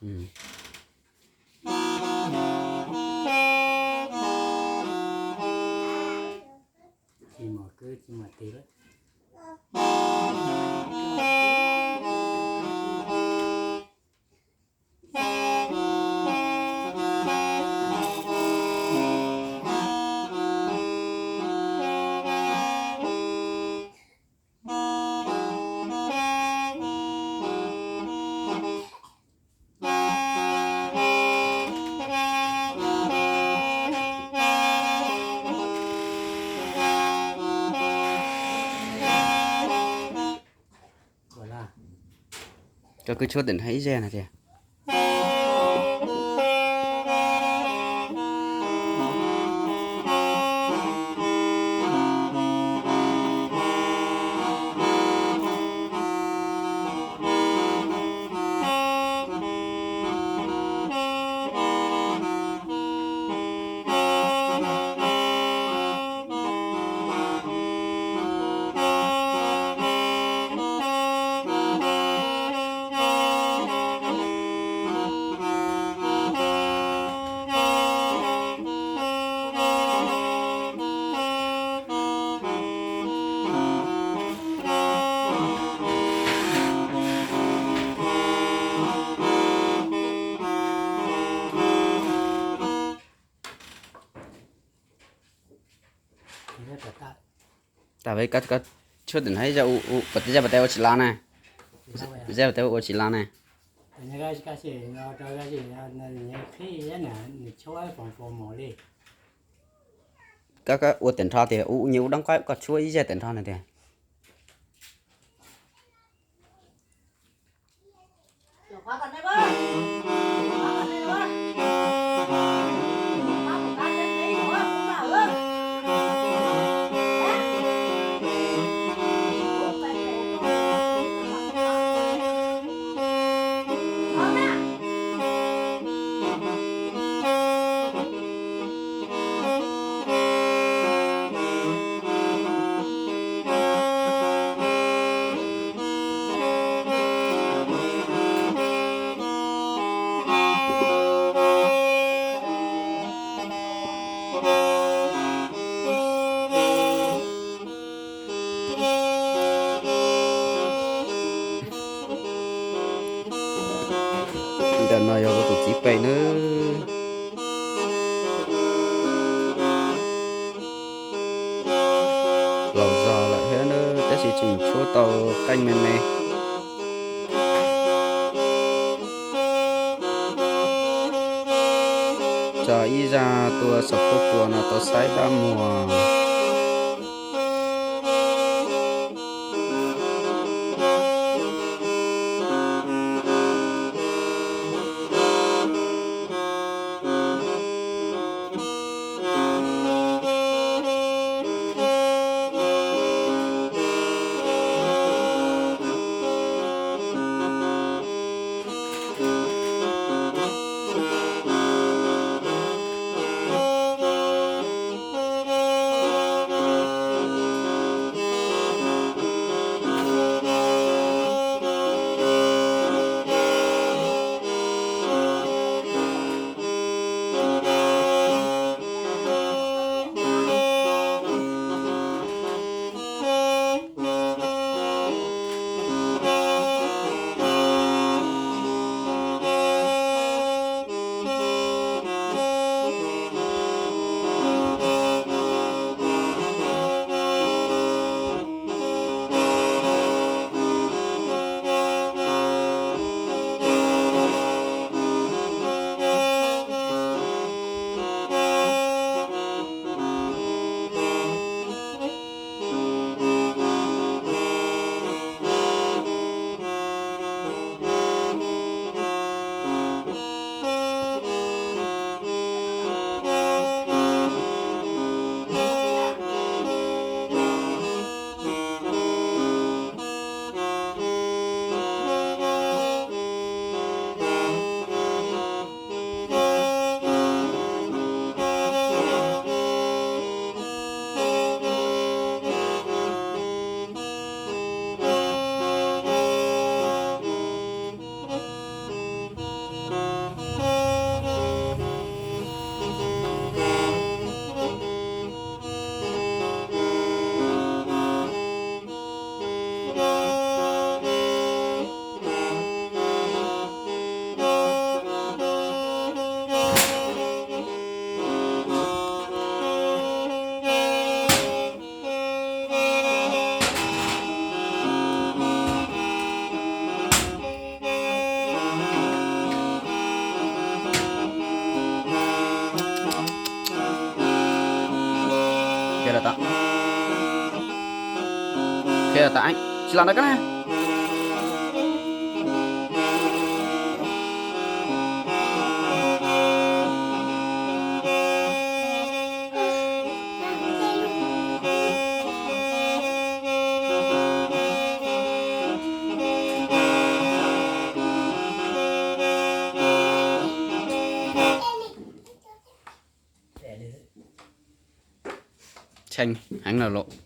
Tsis mus kwv tsis mus tig lawm. Koj kwv tshuab tim no ib zaug no tiag. Tam, koj tshuab tim no ib zaug, zaj pas tes ua tsis lav na. Zaj pas tes ua tsis lav na. Koj, koj ua tim nrho tias, nyias ua doob qaib, koj tshuab ib zaug tim nrho no tias. Ntawm no yog kuv tus txiv pem nawb. Laus zog lawm thiab nawb, tab sis tseem tshuab tau qeej me me. Tso ib zaj tua saum huab cua no tau saib dab muag. Tsis los ntawd koj na. Tshee heev lawm lauj.